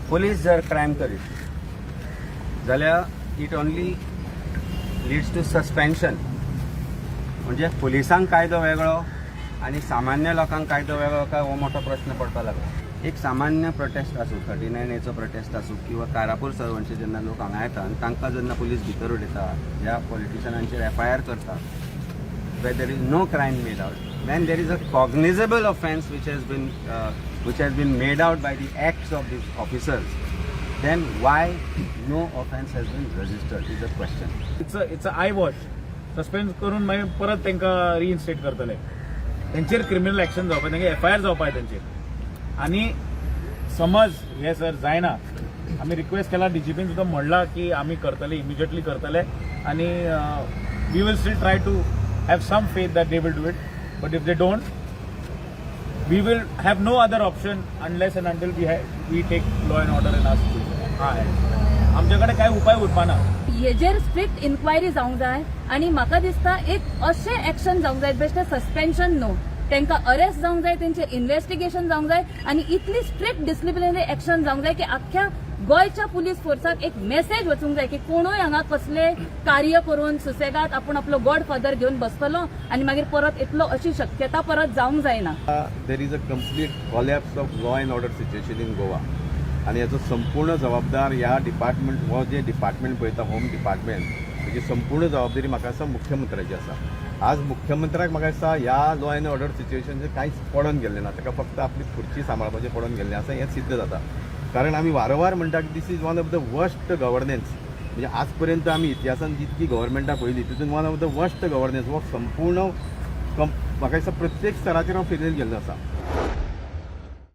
Police जर crime करीत जाल्यार it only leads to suspension. म्हणजे पुलिसांक कायदो वेगळो आनी सामान्य लोकांक कायदो वेगळो काय हो मोठो प्रश्न पडपाक लागला. एक सामान्य प्रोटेस्ट आसूं, 39Aचो प्रोटेस्ट आसूं किंवा कारापूर सरवणचे जेन्ना लोक हांगा येता आनी तांकां जेन्ना पुलीस भितर उडयता, ह्या पॉलिटिशनांचेर एफआयआर करता where there is no crime made out, when there is a cognizable offense which has been made out by the acts of these officers, then why no offense has been registered is a question. It's a eye wash. Suspend करून मागीर परत तांकां reinstate करतले. तेंचेर criminal action जावपाक, तांकां FIR जावपाक तेंचेर. आनी समज हे सर जायना, आमी रिक्वेस्ट केला, डीजीपीन सुद्दां म्हणलां की आमी करतले, इमिजिएटली करतले आनी we will still try to have some faith that they will do it, but if they don't, we will have no other option unless and until we take law and order in our situation. आमच्या कडेन काय उपाय उरपाना. हेजेर strict enquiry जावंक जाय आनी म्हाका दिसता एक अशें एक्शन जावंक जाय, बेश्टें सस्पेन्शन न्हू, तांकां अरेस्ट जावंक जाय, तेंचेर इन्व्हेस्टिगेशन जावंक जाय आनी इतली स्ट्रिक्ट डिसिप्लिनरी एक्शन जावंक जाय की आख्ख्या गोंयच्या पुलीस फोर्साक एक मेसेज वचूंक जाय की कोणूय हांगा कसले कार्य करून सुसेगात आपूण आपलो गॉड फादर घेवन बसतलो आनी मागीर परत येतलो अशी शक्यता परत जावंक जायना. There is a complete collapse of law and order situation in Goa आनी याचो संपूर्ण जबाबदार ह्या डिपार्टमेंट, हो जे डिपार्टमेंट पळयता, होम डिपार्टमेंट, हेजी संपूर्ण जबाबदारी म्हाका दिसता मुख्यमंत्र्याची आसा. आज मुख्यमंत्र्याक म्हाका दिसता ह्या लॉ एंड ऑर्डर सिच्युएशनचें कांयच पडोन गेल्लें ना. ताका फक्त आपली खुर्ची सांबाळपाचें पडोन गेल्लें आसा हें सिद्ध जाता, कारण आमी वारंवार म्हणटा की this is one of the worst governance. म्हणजे आज पर्यंत आमी इतिहासान जितकी गव्हर्मेंटां पळयली, तितून one of the worst governance हो संपूर्ण म्हाका दिसता प्रत्येक स्तराचेर हो फेल गेल्लो आसा.